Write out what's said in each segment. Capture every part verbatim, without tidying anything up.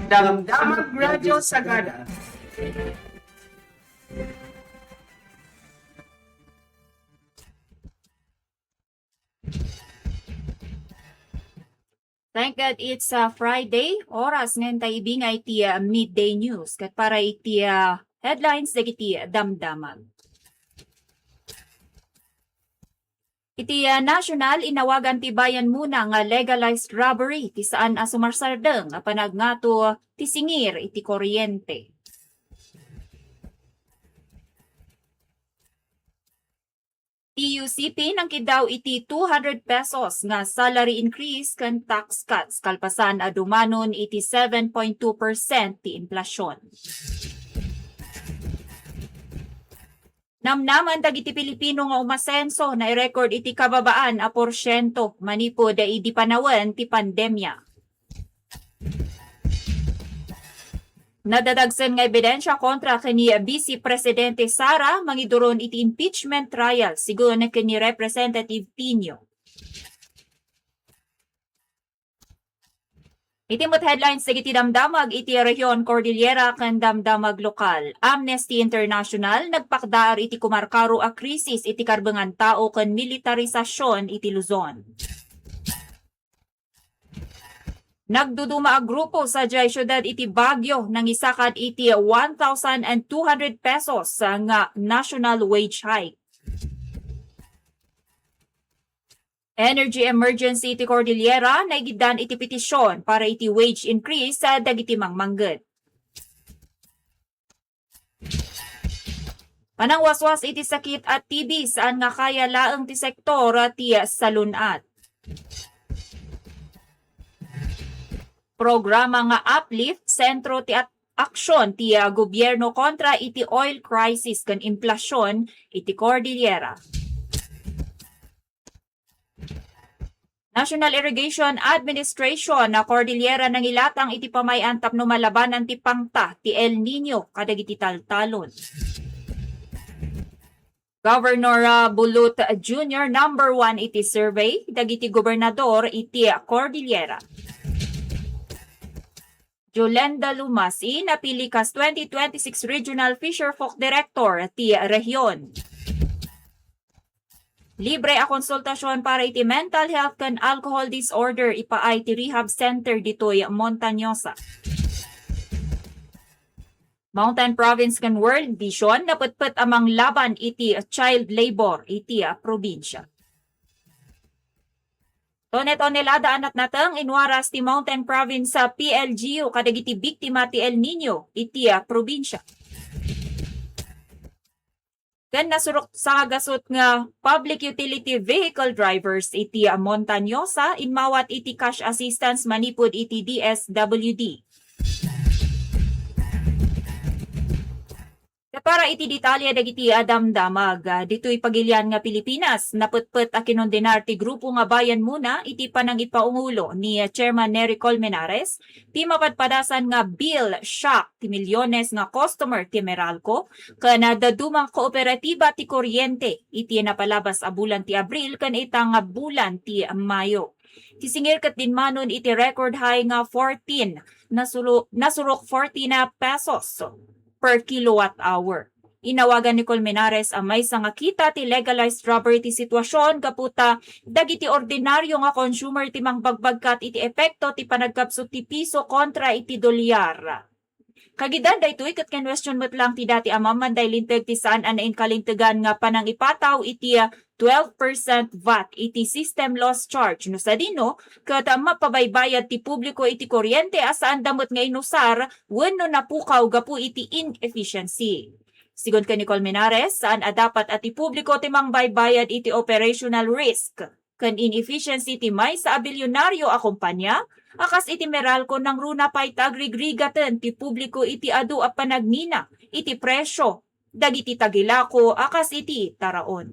Damdamag Radio Sagada. Thank God it's a Friday. Oras ngayon tayo ibingay iti, ah, midday news. Ket para iti, ah, headlines dagiti damdamag. Iti, ah, national, inawagan ti Bayan Muna nga legalized robbery ti saan a sumarsardeng a panagngato ti singir iti kuryente. T U C P nangkiddaw iti two hundred pesos nga salary increase ken tax cuts kalpasan a dumanon iti seven point two percent ti inflasyon. Namnaman dagiti Pilipino nga umasenso nairecord iti kababaan a porsiento manipud idi panawen ti pandemya. Nadadagsen nga ebidensya kontra ken ni Vice Presidente Sara mangiduron iti impeachment trial, sigun ken ni Representative Tinio. Iti met headlines dagiti damdamag iti Region Cordillera ken damdamag lokal. Amnesty International nagpakdaar iti kumarkaro a krisis iti karbengan tao ken militarisasion iti Luzon. Nagduduma a grupo sadiay siudad iti Baguio nangisakad iti one thousand and two hundred pesos nga national wage hike. Energy emergency iti Cordillera, naigiddan iti petisyon para iti wage increase dagiti mangmangged. Panangwaswas iti sakit a T B, saan nga kaya laeng ti sektor ti salun-at. Programa nga Uplift, sentro ti at-, aksyon ti, ah, gobierno kontra iti oil crisis ken inflasyon iti Cordillera. National Irrigation Administration a Cordillera nangilatang iti pamay-an tapno malabanan ti pangta ti El Niño kadagiti taltalon. Governor, ah, Bulut Junior, number one iti survey dagiti gobernador iti Cordillera. Jolenda Lumasi napili kas twenty twenty-six Regional Fisherfolk Director ti rehiyon. Libre a konsultasyon para iti mental health ken alcohol disorder ipaay ti rehab center ditoy Montañosa. Mountain Province ken World Vision napetpet a manglaban iti child labor iti, ah, probinsya. Tone-tonelada a natnateng inwaras ti Mountain Province a P L G U kadagiti biktima ti El Niño iti, ah, probinsya. Ken nasurok sangagasut nga public utility vehicle drivers iti, ah, Montañosa immawat iti cash assistance manipud iti D S W D. Ket para iti detalye dagiti, ah, damdamag, ah, ditoy pagilian nga Pilipinas, napetpet a kinondenar ti grupo nga Bayan Muna iti panangipaungulo ni, ah, Chairman Nery Colmenares ti mapadpadasan nga bill shock ti milyones nga customer ti Meralco ken, ah, dadduma nga kooperatiba ti kuryente iti napalabas a bulan ti Abril ken ita nga bulan ti Mayo. Ti singir ket dinmanon iti record high nga fourteen, nasuro-, nasurok fourteen pesos per kilowatt hour. Inawagan ni Colmenares a maysa nga kita ti legalized robbery ti situasion gapu ta dagiti ordinario nga consumer ti mangbagbagkat iti epekto ti panagkapsut ti piso kontra iti dolyar. Kagidan daytoy ket kinuestion met lang ti dati a mammanday linteg ti saan a nainkalintegan nga panangipataw iti, ah, twelve percent vat iti system loss charge no sadino ket, ah, mapabaybayad ti publiko iti kuryente a saanda met nga inusar wenno napukaw gapu iti inefficiency. Sigun ken ni Colmenares, saan a dapat a ti publiko ti mangbaybayad iti operational risk ken inefficiency ti maysa a bilyonario a kompania a kas iti Meralco nangruna pay ta agrigrigaten ti publiko iti adu a panagnina iti presio dagiti tagilako a kas iti taraon.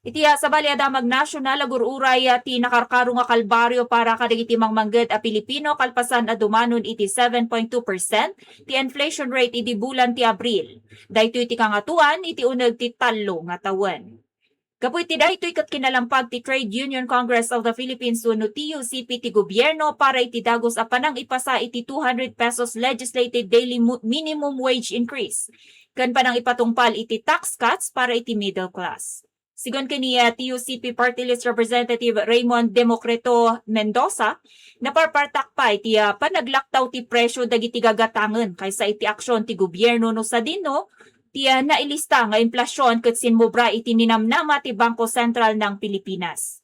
Iti, ah, sabali a damag nasional, agur-uray, ah, ti nakarkaro nga kalbario para kadagiti mangmangged a Pilipino kalpasan a dumanon iti seven point two percent ti inflation rate idi bulan ti Abril. Daytoy ti kangatoan iti uneg ti tallo nga tawen. Gapu iti daytoy ket kinalampag ti Trade Union Congress of the Philippines wenno T U C P ti gobierno para iti dagus a panangipasa iti two hundred pesos legislated daily mo-, minimum wage increase ken panangipatungpal iti tax cuts para iti middle class. Sigun ken ni, ah, T U C P Party List Representative Raymond Democrito Mendoza, naparpartak pay ti, ah, panaglaktaw ti presyo dagiti gagatangen kaysa iti aksyon ti gobierno no sadino ti, ah, nailista nga inflasyon ket simmobra iti ninamnama ti Bangko Sentral ng Pilipinas.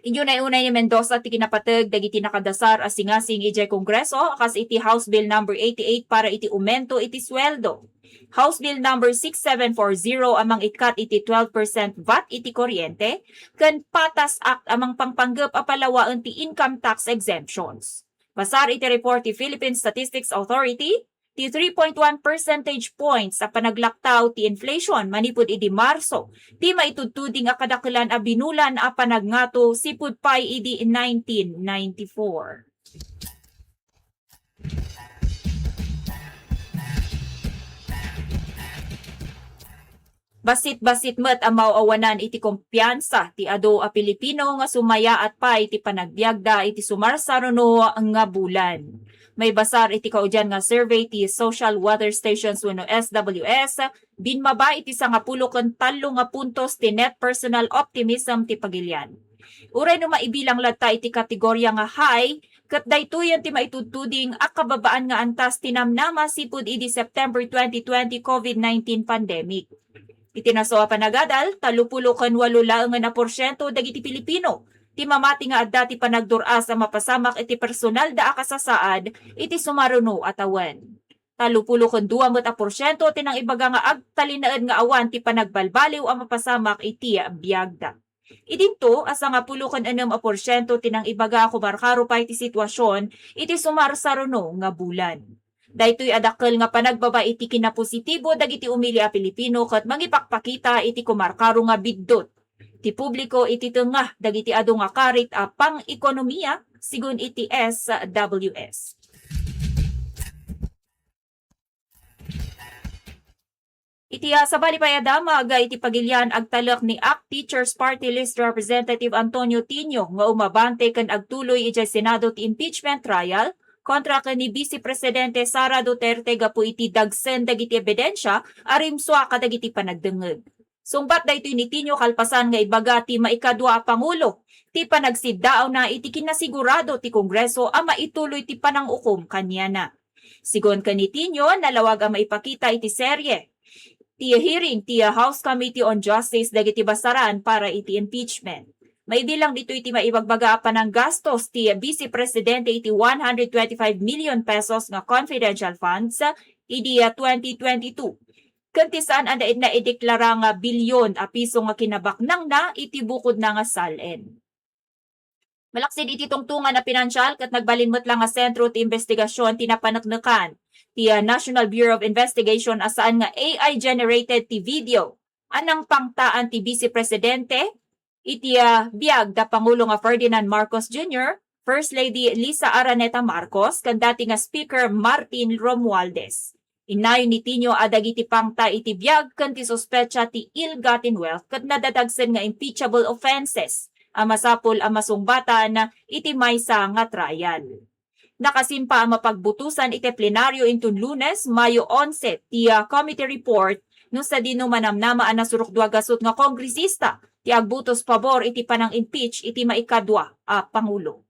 Inyo naunay ni Mendoza ti kinapateg dagiti nakadasar a singasing idiay Kongreso a kas iti House Bill Number eighty-eight para iti umento iti sueldo, House Bill Number six seven four zero a mangikkat iti twelve percent vat iti kuryente, ken PATAS Act a mangpangpanggep a palawaen ti income tax exemptions. Basar iti report ti Philippine Statistics Authority, ti three point one percentage points a panaglaktaw ti inflation manipud idi Marso ti maitudtuding a kadakelan a binulan a panagngato sipud pay idi nineteen ninety-four. Bassit-bassit met a maawanan iti kumpiansa ti adu a Pilipino nga sumayaat pay ti panagbiagda iti sumarsaruno nga bulan. Maibasar iti kaudian nga survey ti Social Weather Stations wenno S W S, binmaba iti sangapulo ken tallo nga puntos ti net personal optimism ti pagilian. Uray no maibilang latta iti kategoria nga high, ket daytoyen ti maitudtuding a kababaan nga antas ti namnama sipud idi September twenty twenty COVID nineteen pandemic. Iti nasu a panagadal, tallopulo ken walo laengen a porsiento dagiti Pilipino ti mamati nga adda ti panagdur-as a mapasamak iti personalda a kasasaad iti sumaruno a tawen. Tallopulo ken dua met a porsiento ti nangibaga nga agtalinaed nga awan ti panagbalbaliw a mapasamak iti biagda. Idinto a sangapulo ken ennem a porsiento ti nangibaga a kumarkaro pay ti situasion iti sumarsaruno nga bulan. Daytoy a dakkel nga panagbaba iti kinapositibo dagiti umili a Pilipino ket mangipakpakita iti kumarkaro nga biddut ti publiko iti tengnga dagiti adu nga karit a pang-ekonomia, sigun iti S W S. Iti, ah, sabali pay a damag iti pagilian, agtalek ni ACT Teachers Party List Representative Antonio Tinio nga umabante ken agtuloy idiay Senado ti impeachment trial kontra ken ni Vice Presidente Sara Duterte gapu iti dagsen dagiti ebidensia a rimsua kadagiti panagdengngeg. Sungbat daytoy ni Tinio kalpasan nga ibaga ti maikadua a pangulo ti panagsiddaawna iti kinasigurado ti Kongreso a maituloy ti panangukom kaniana. Sigun ken ni Tinio, nalawag a maipakita iti serye ti hearing ti House Committee on Justice dagiti basaran para iti impeachment. Maibilang ditoy ti maibagbaga a pananggastos ti Vice Presidente iti one hundred twenty-five million pesos nga confidential funds idi twenty twenty-two, ken ti saan a na-, naideklara nga bilyon a piso nga kinabaknangna iti bukodna nga sal-en. Malaksid iti tungtongan a pinansial ket nagbalin met la nga sentro ti imbestigasyon ti napaneknekan ti, ah, National Bureau of Investigation a saan nga A I generated ti video a nangpangtaan ti Vice Presidente iti, ah, biag da Pangulo nga Ferdinand Marcos Junior, First Lady Liza Araneta Marcos, ken dati nga Speaker Martin Romualdez. Innayon ni Tinio a dagiti pangta iti biag ken ti suspetsa ti ill-gotten wealth ket nadadagsen nga impeachable offenses a masapul a masungbatan iti maysa nga trial. Nakasimpa a mapagbutosan iti plenaryo inton Lunes, Mayo onse, ti, ah, committee report no sadino manamnama a nasurok dua gasut nga kongresista ti agbutos pabor iti panang-impeach iti maikadua a pangulo.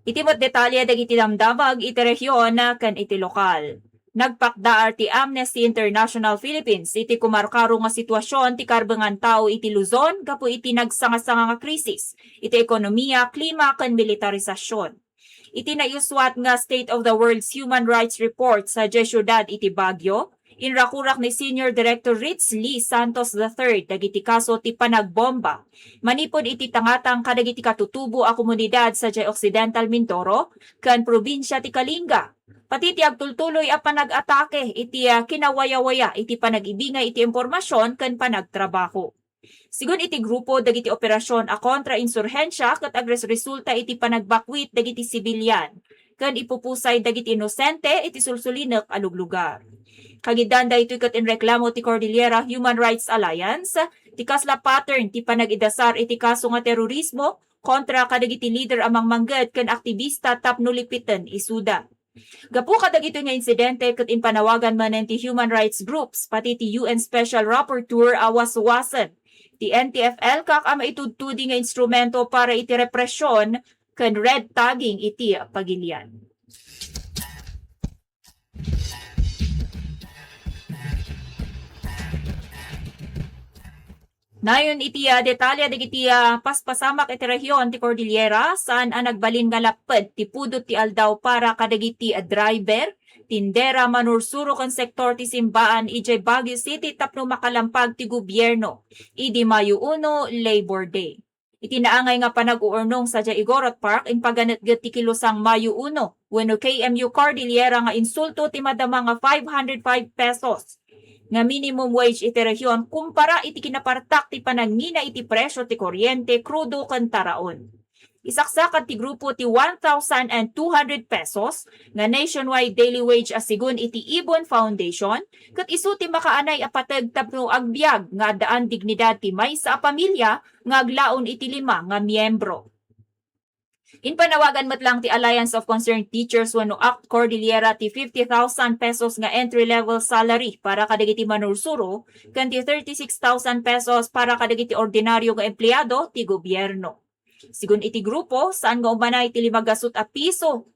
Iti met detalye dagiti damdamag iti rehion ken iti lokal. Nagpakdaar ti Amnesty International Philippines iti kumarkaro nga situasion ti karbengan tao iti Luzon gapu iti nagsanga-sanga nga krisis iti ekonomia, klima, ken militarisasyon. Iti naisuat nga State of the World's Human Rights Report sadiay siudad iti Baguio, inrakurak ni Senior Director Ritz Lee Santos the third dagiti kaso ti panagbomba manipud iti tangatang kadagiti katutubo a komunidad sadiay Occidental Mindoro ken probinsia ti Kalinga. pati ti agtultuloy a panag-atake iti, ah, kinawayawaya iti panag-ibingay iti impormasion ken panagtrabaho. Sigun iti grupo dagiti operasion a kontrainsurhensia ket agresresulta iti panagbakwit dagiti sibilian ken ipupusay dagiti inosente iti sulsulinek a luglugar. Kagiddan daytoy ket inreklamo ti Cordillera Human Rights Alliance ti kasla pattern ti panagidasar iti kaso nga terorismo kontra kadagiti lider a mangmangged ken aktibista tapno lipiten isuda. Gapu kadagitoy nga insidente ket impanawagan manen ti human rights groups pati ti U N Special Rapporteur a waswasen ti N T F-ELCAC a maitudtudi nga instrumento para iti represion ken red tagging iti pagilian. Nayon iti, ah, detalye dagiti, ah, paspasamak iti rehiyon ti Cordillera, saan a nagbalin nga lapped ti pudot ti aldaw para kadagiti, ah, driver, tindera, manursuro ken sektor ti simbaan idiay Baguio City tapno makalampag ti gobierno idi Mayo uno, Labor Day. Iti naangay nga panag-uurnong sadiay Igorot Park, impaganetget ti kilusang Mayo uno wenno K M U Cordillera nga insulto ti madama nga five hundred five pesos nga minimum wage iti rehiyon kumpara iti kinapartak ti panangina iti presyo ti kuryente, krudo ken taraon. Isaksakad ti grupo ti one thousand and two hundred pesos nga nationwide daily wage a sigun iti Ibon Foundation, ket isu ti makaanay a pateg tapno agbiag nga addaan dignidad ti maysa a pamilya nga aglaon iti lima nga miyembro. Impanawagan met lang ti Alliance of Concerned Teachers wenno ACT Cordillera ti fifty thousand pesos nga entry-level salary para kadagiti manursuro ken ti thirty-six thousand pesos para kadagiti ordinaryo nga empleado ti gobierno. Sigun iti grupo, saan nga umanay ti lima gasut a piso.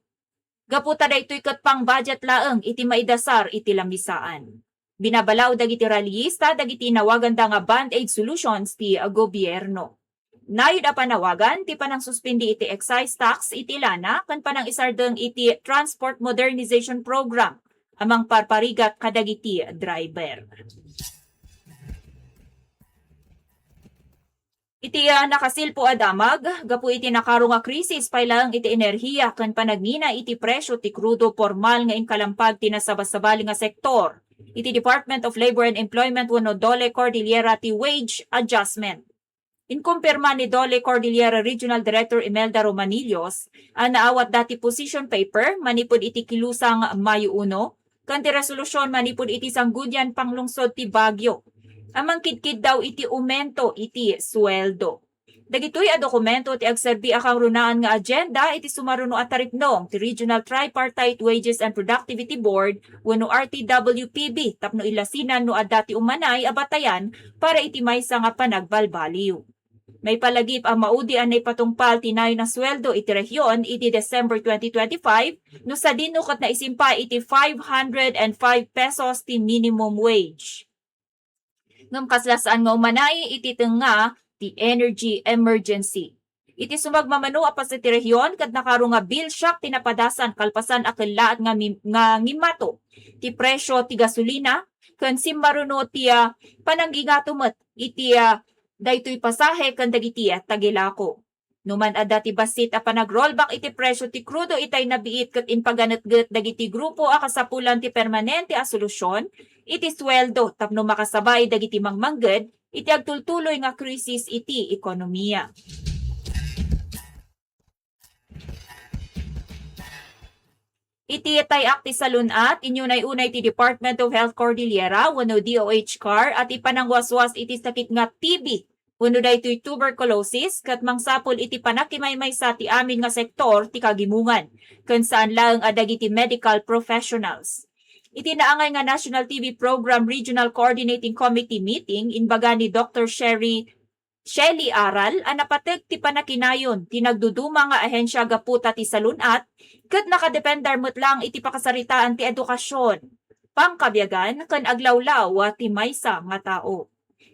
Gapu ta daytoy ket pang-budget laeng iti maidasar iti lamisaan. Binabalaw dagiti rallyista dagiti inawaganda nga band-aid solutions ti gobierno. Nayon a panawagan ti panangsuspindi iti excise tax iti lana ken panangisardeng iti Transport Modernization Program a mangparparigat kadagiti driver. Iti, ah, nakasilpo a damag, gapu iti nakaro nga krisis pay laeng iti enerhiya ken panagngina iti presyo ti krudo, pormal nga inkalampag ti nasabasabali nga sektor iti Department of Labor and Employment wenno DOLE Cordillera ti wage adjustment. Inkumpirma ni DOLE Cordillera Regional Director Imelda Romanillos a naawatda ti position paper manipud iti kilusang Mayo uno, ken ti resolusyon manipud iti Sangguniang Panglungsod ti Baguio a mangkidkiddaw iti umento iti sueldo. Dagitoy a dokumento ti agserbi a kangrunaan nga agenda iti sumaruno a taripnong ti Regional Tripartite Wages and Productivity Board wenno R T W P B tapno ilasinan no adda ti umanay a batayan para iti maysa nga panagbalbaliw. Maipalagip a maudi a naipatungpal ti nayon a sueldo iti rehiyon idi December twenty twenty-five, no sadino ket naisimpa iti five hundred and five pesos ti minimum wage. Ngem kasla saan nga umanay iti tengnga ti energy emergency. Iti sumagmamano a paset ti rehiyon, ket nakaro nga bill shock ti napadasan kalpasan a kellaat nga mi-, nga ngimmato ti presyo ti gasolina, ken simmaruno ti, ah, panangingato met iti, ah, daytoy pasahe ken dagiti, ah, tagilako. Numan adda ti bassit a panag-rollback iti presyo ti krudo itay nabiit ket impaganetget dagiti grupo a kasapulan ti permanente a solusyon iti sueldo tapno makasabay dagiti mangmangged iti agtultuloy nga krisis iti ekonomiya. Iti tay-ak ti salun-at, inyunay-unay ti Department of Health Cordillera wenno D O H car a ti panangwaswas iti sakit nga T B wenno daytoy tuberculosis ket mangsapul iti panakimaymaysa ti amin nga sektor ti kagimongan ken saan laeng a dagiti medical professionals. Iti naangay nga National T B Program Regional Coordinating Committee meeting, imbaga ni Doktor Sherry Shelly Aral a napateg ti pannakinayon ti nagduduma nga ahensia gapu ta ti salun-at ket nakadepender met lang iti pakasaritaan ti edukasyon, pangkabiagan ken aglawlaw ti maysa nga tao.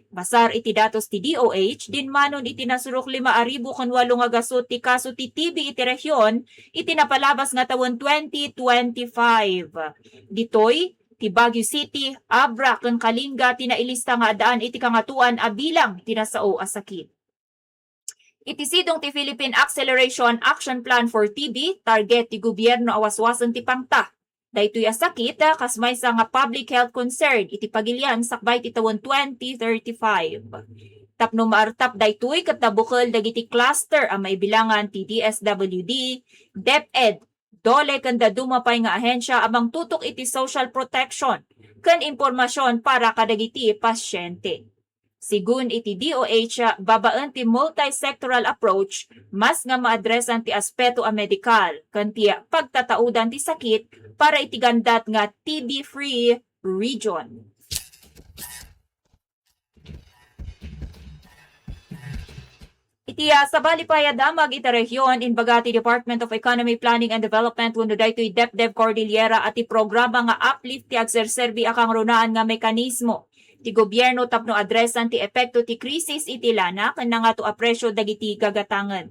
Basar iti datos ti D O H, dinmanon iti nasurok lima a ribu ken walo nga gasut ti kaso ti T B iti rehiyon iti napalabas nga tawen twenty twenty-five. Ditoy, ti Baguio City, Abra, ken Kalinga ti nailista nga addaan iti kangatoan a bilang ti nasao a sakit. Iti sidong ti Philippine Acceleration Action Plan for T B, target ti gobierno a waswasen ti pangta Daytoy a sakit, ah, kas maysa nga public health concern iti pagilian sakbay ti tawen twenty thirty-five. Tapno maartap daytoy ket nabukel dagiti cluster a maibilangan ti D S W D, DepEd, DOLE ken dadduma pay nga ahensia a mangtutok iti social protection ken impormasyon para kadagiti pasyente. Sigun iti D O H, babaen ti multi-sectoral approach, mas nga maadresan ti aspeto a medikal ken ti pagtataudan ti sakit para iti gandat nga T B-free region. Iti, ah, sabali pay a damag iti rehiyon, imbaga ti Department of Economy, Planning and Development wenno daytoy DepDev Cordillera a ti programa nga Uplift ti agserserbi a kangrunaan nga mekanismo ti gobierno tapno adresan ti epekto ti krisis iti lana ken nangato a presio dagiti gagatangen.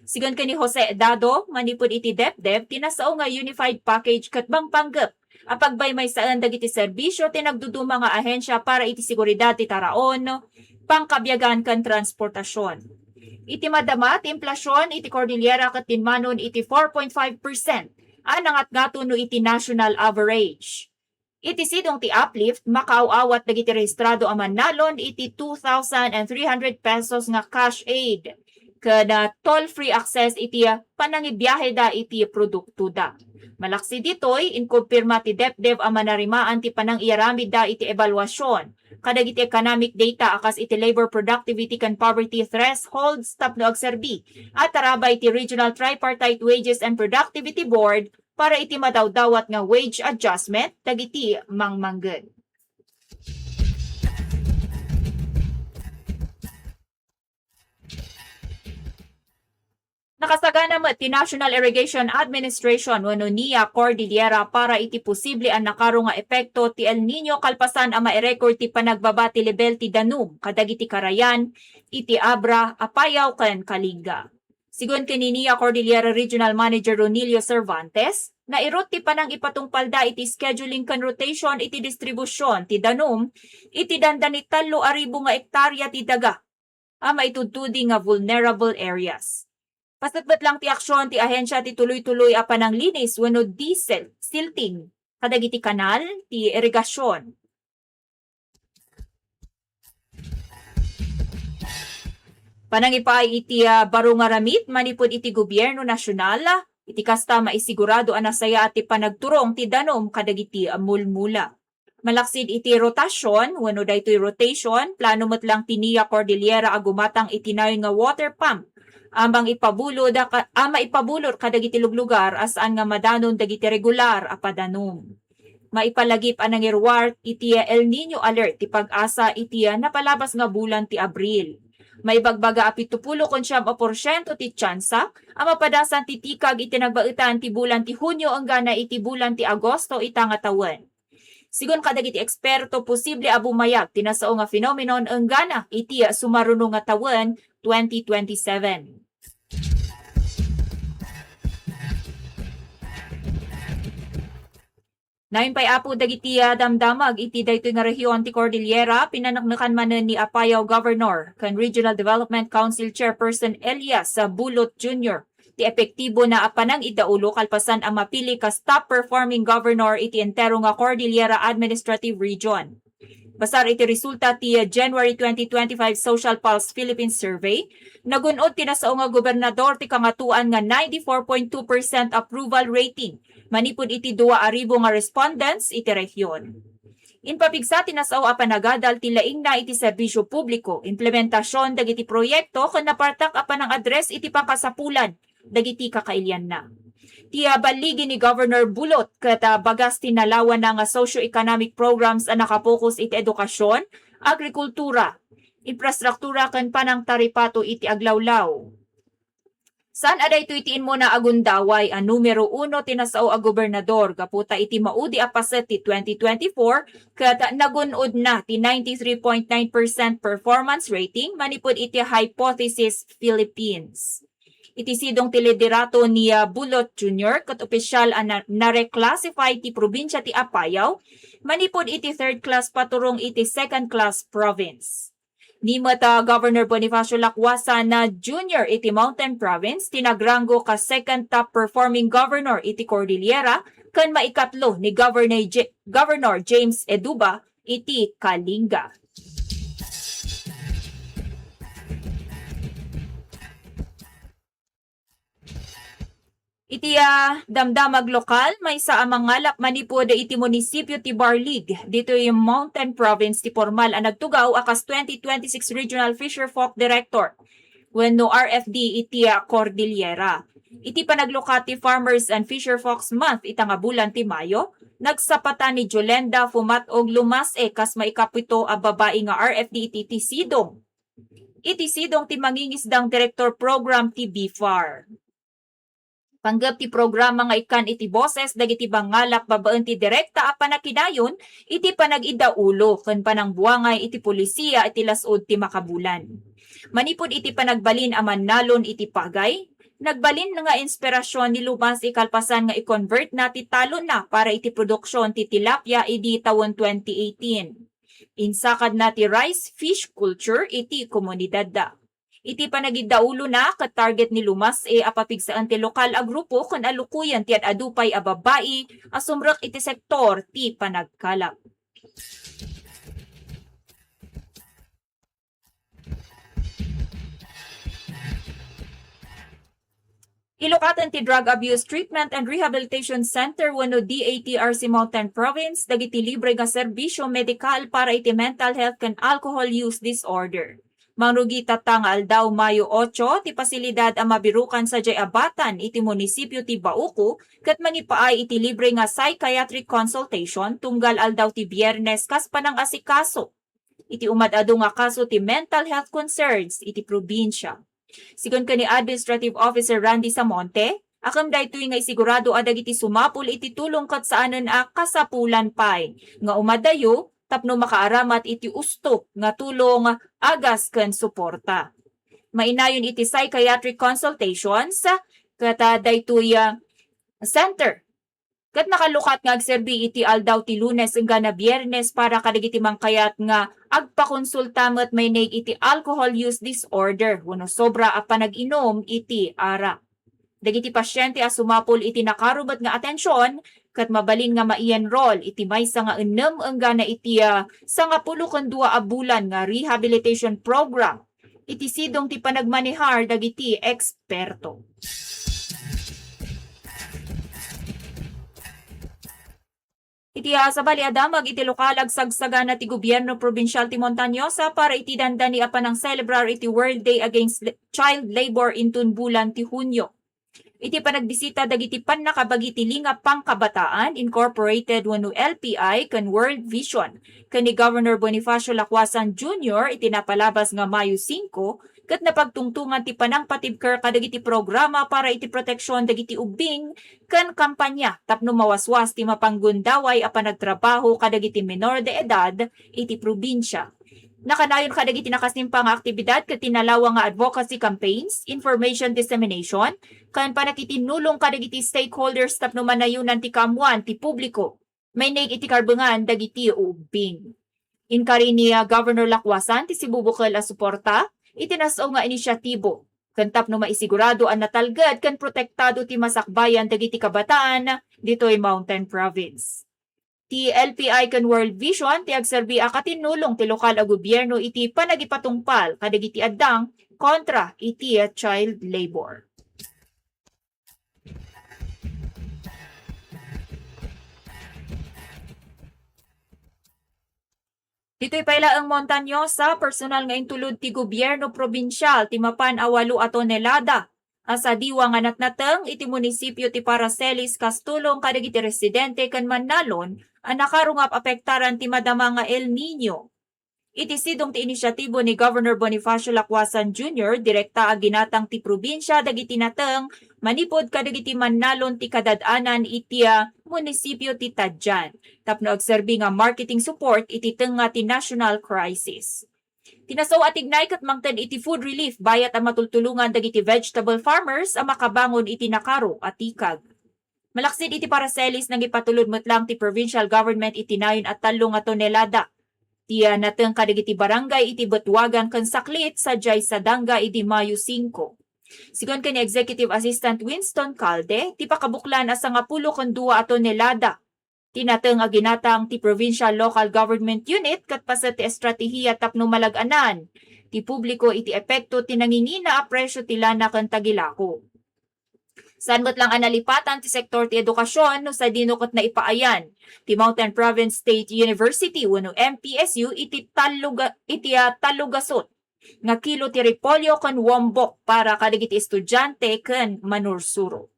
Sigun ken ni Jose Dado, manipud iti DepDev, ti nasao nga unified package ket mangpanggep a pagbaymaysaen dagiti serbisio ti nagduduma nga ahensia para iti seguridad ti taraon, pangkabiagan ken transportasion. Iti madama ti inflasion iti Cordillera ket dimmanon iti four point five percent a nangatngato no iti national average. Iti sidong ti Uplift, makaaw-awat dagiti rehistrado a mannalon iti two thousand and three hundred pesos nga cash aid ken, ah, toll-free access iti, ah, panangibiaheda iti produktoda. Malaksid ditoy, inkumpirma ti DepDev a manarimaan ti panangiyaramidda iti ebaluasion kadagiti economic data a kas iti labor productivity ken poverty thresholds tapno agserbi a tarabay ti Regional Tripartite Wages and Productivity Board para iti madawdawat nga wage adjustment dagiti mangmangged. Nakasagana met ti National Irrigation Administration wenno NIA Cordillera para iti posible a nakaro nga epekto ti El Niño kalpasan a mairecord ti panagbaba ti lebel ti danum kadagiti karayan iti Abra, Apayao ken Kalinga. Sigun ken ni NIA Cordillera Regional Manager Ronilio Cervantes, nairut ti panangipatungpalda iti scheduling ken rotation iti distribusion ti danum iti dandani tallo a ribu nga ektarya ti daga a maitudtudi nga vulnerable areas. Paset met lang ti aksion ti ahensia ti tuloy-tuloy a pananglinis wenno de-silting kadagiti kanal ti irigasion. Panangipaay iti, ah, baro nga ramid manipud iti gobierno nasional, iti kasta maisigurado a nasayaat ti panagturong ti danum kadagiti, ah, mulmula. Malaksid iti rotasion wenno daytoy rotation, plano met lang ti NIA Cordillera a gumatang iti nayon nga water pump a mangipabulod a ka-, a maipabulor kadagiti luglugar a saan nga madanon dagiti regular a padanum. Maipalagip a nangiruar iti El Niño alert ti PAGASA iti napalabas nga bulan ti Abril. Maibagbaga a pitupulo ken siam a porsiento ti tiansa a mapadasan ti tikag iti nagbaetan ti bulan ti Hunio enggana iti bulan ti Agosto ita nga tawen. Sigun kadagiti eksperto, posible a bumayag ti nasao nga phenomenon enggana iti sumaruno nga tawen, twenty twenty-seven. Nayon pay, Apo, dagiti, ah, damdamag iti daytoy nga rehiyon ti Cordillera, pinaneknekan manen ni Apayao Governor ken Regional Development Council Chairperson Elias, ah, Bulot Junior ti epektibona a panangidaulo kalpasan a mapili kas top performing governor iti entero nga Cordillera Administrative Region. Basar iti resulta ti January twenty twenty-five Social Pulse Philippines Survey, nagun-od ti nasao nga gobernador ti kangatoan nga ninety-four point two percent approval rating manipud iti dua a ribu nga respondents iti rehiyon. Impapigsa ti nasao a panagadal ti laingna iti serbisyo publiko, implementasion dagiti proyekto ken napartak a panang-address iti pakasapulan dagiti kakailianna. Ti, ah, balligi ni Governor Bulot ket, ah, bagas ti nalawana nga socio-economic programs a nakapokus iti edukasion, agrikultura, infrastruktura ken panangtaripato iti aglawlaw. Saan a daytoy ti immuna a gundaway a numero uno ti nasao a gobernador gapu ta iti maudi a paset ti twenty twenty-four ket nagun-odna ti ninety-three point nine percent performance rating manipud iti Hypothesis Philippines. Iti sidong ti liderato ni, ah, Bulot Junior ket opisyal a na-, na-reclassify ti probinsia ti Apayao manipud iti third class paturong iti second class province. Ni met, ah, Governor Bonifacio Lacuasan na Junior iti Mountain Province ti nagranggo ka second top performing governor iti Cordillera ken maikatlo ni Governor J-, Governor James Eduba iti Kalinga. Iti, ah, damdamag lokal, maysa a mangalap manipud iti munisipio ti Barlig, ditoy Mountain Province ti pormal a nagtugaw a kas twenty twenty-six Regional Fisher Folk Director wenno R F D iti, ah, Cordillera. Iti panaglukat ti Farmers and Fisher Folks Month ita nga bulan ti Mayo, nagsapatan ni Jolenda Fumatog Lumas-e kas maikapito a babai nga R F D iti, iti sidong. Iti sidong ti mangingisdang direktor program ti BFAR. Panggep ti programa nga ikkan iti boses dagiti mangalap babaen ti direkta a pannakinayon iti panagidaulo ken panangbuangay iti pulisiya iti las-ud ti makabulan. Manipud iti panagbalin a mannalon iti pagay, nagbalin nga inspirasyon ni Lumas-e kalpasan nga i-convert na ti talonna para iti produksion ti tilapia idi tawen twenty eighteen. Insakadna ti rice fish culture iti komunidadda. Iti panagiddaulona ket target ni Lumas-e a papigsaen ti lokal a grupo ken alukoyen ti ad-adu pay a babbai a sumrek iti sektor ti panagkalap. Ilukaten ti Drug Abuse Treatment and Rehabilitation Center wenno D A T R C Mountain Province dagiti libre nga serbisyo medikal para iti mental health ken alcohol use disorder. Mangrugi tatta nga aldaw, Mayo ocho, ti pasilidad a mabirukan sadiay a batan iti munisipio ti Bauco ket mangipaay iti libre nga psychiatric consultation tunggal aldaw ti Biyernes kas panangasikaso iti umad-adu nga kaso ti mental health concerns iti probinsia. Sigun ken ni Administrative Officer Randy Samonte, a ken daytoy nga isigurado a dagiti sumapul iti tulong ket saanen a kasapulan pay nga umadayo tapno makaaramat iti usto nga tulong, agas ken suporta. Mainayon iti psychiatric consultations ket, ah, daytoy, ah, center ket nakalukat nga agserbi iti aldaw ti Lunes enggana Biyernes para kadagiti mangkayat nga agpakonsulta met maineg iti alcohol use disorder wenno sobra a panag-inum iti arak. Dagiti pasyente a sumapul iti nakaro met nga atension ket mabalin nga mai-enroll iti maysa nga ennem enggana iti, ah, sangapulo ken dua a bulan nga rehabilitation program iti sidong ti panagmanehar dagiti eksperto. Iti, ah, sabali a damag iti lokal, agsagsagana ti gobierno probinsial ti Montañosa para iti dandani a panangselebrar iti World Day Against L-, Child Labor inton bulan ti Hunio. Iti panagbisita dagiti pannakabagi ti Lingap Pangkabataan Incorporated wenno L P I ken World Vision ken ni Governor Bonifacio Lacuasan Junior iti napalabas nga Mayo singko, ket napagtungtongan ti panangpatibker kadagiti programa para iti proteksion dagiti ubbing ken kampanya tapno mawaswas ti mapanggundaway a panagtrabaho kadagiti menor de edad iti probinsia. Nakanayon kadagiti nakasimpa nga aktibidad ket tinalawa nga advocacy campaigns, information dissemination, ken pannakitinulong kadagiti stakeholders tapno manayonan ti kaammoan ti publiko maineg iti karbengan dagiti uubbing. Inkari ni, ah, Governor Lacuasan ti sibubukel a suporta iti nas-o nga inisyatibo ken tapno maisigurado a natalged ken protektado ti masakbayan dagiti kabataan ditoy Mountain Province. Ti L P I ken World Vision ti agserbi a katinulong ti lokal a gobierno iti panagipatungpal kadagiti addang kontra iti child labor. Ditoy pay laeng Montañosa, personal nga intulod ti gobierno probinsial ti mapan a walo a tonelada a sadiwa nga natnateng iti munisipio ti Paracelis kas tulong kadagiti residente ken mannalon a nakarungap apektaran ti madama nga El Niño. Iti sidong ti inisyatibo ni Governor Bonifacio Lacuasan Junior, direkta a ginatang ti probinsia dagiti nateng manipud kadagiti mannalon ti kadad-anan iti, ah, munisipio ti Tadjan tapno agserbi nga marketing support iti tengnga ti national crisis. Ti nas-o a tignay ket mangted iti food relief bayat a matultulongan dagiti vegetable farmers a makabangon iti nakaro a tikag. Malaksid iti Paracelis, nangipatulod met lang ti provincial government iti nayon a tallo nga tonelada ti, ah, nateng kadagiti barangay iti Betwagan ken Saklit sadiay Sadanga idi Mayo singko. Sigun ken ni Executive Assistant Winston Calde, ti pakabuklan a sangapulo ken dua a tonelada ti nateng a ginatang ti Provincial Local Government Unit ket paset ti estratehiya tapno malag-anan ti publiko iti epekto ti nangingina a presio ti lana ken tagilako. Saan met lang a nalipatan ti sektor ti edukasyon no sadino ket naipaayan ti Mountain Province State University wenno M P S U iti tallo ga-, iti, ah, tallo gasut nga kilo ti repolyo ken wombok para kadagiti estudiante ken manursuro.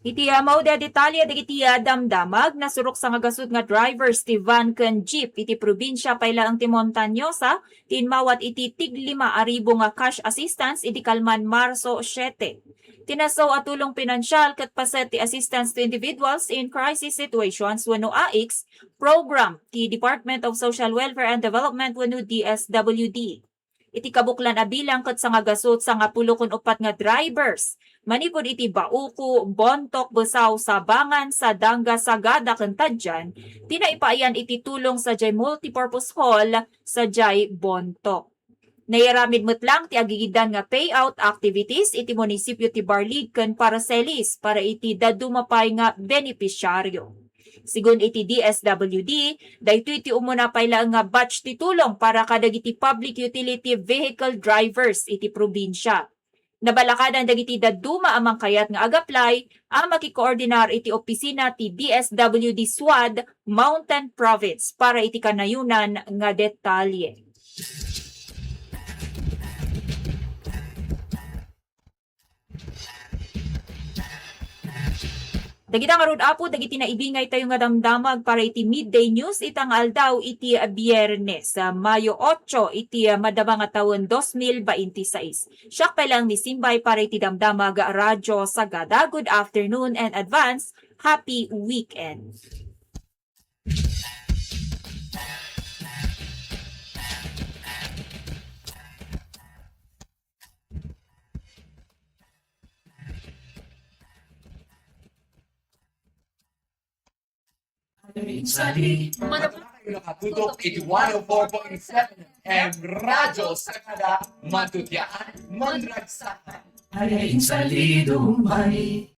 Iti, ah, maudi a detalye dagiti, ah, damdamag, nasurok sangagasut nga drivers ti van ken jeep iti probinsia pay laeng ti Montañosa, ti inmawat iti tiglima a ribu nga cash assistance idi kalman Marso siete. Ti nasaw a tulong pinansial ket paset ti Assistance to Individuals in Crisis Situations wenno AICS program ti Department of Social Welfare and Development wenno D S W D. Iti kabuklan a bilang ket sangagasut sangapulo ken uppat nga drivers manipud iti Bauco, Bontoc, Besao, Sabangan, Sadanga, Sagada ken Tadjan ti naipaayan iti tulong sadiay multipurpose hall sadiay Bontoc. Naiaramid met lang ti agigiddan nga payout activities iti munisipio ti Barlig ken Paracelis para iti dadduma pay nga benepisyaryo. Sigun iti D S W D, daytoy ti umuna pay laeng nga batch ti tulong para kadagiti public utility vehicle drivers iti probinsia. Nabalakadan dagiti dadduma a mangkayat nga ag-apply a makikoordinar iti opisina ti D S W D SWAD Mountain Province para iti kanayonan nga detalye. Dagita ngarud, Apo, dagiti naibingay tayo nga damdamag para iti midday news ita nga aldaw iti Biyernes, ah, Mayo otso iti, ah, madama nga tawen dos mil bainti sais. Siak pay lang ni Simbay para iti damdamag Radyo Sagada. Good afternoon and advance happy weekend. Kayo nakatutok iti one oh four point seven F M Radyo Sagada, matutiaan, manragsakan. Ay, insalido, ay.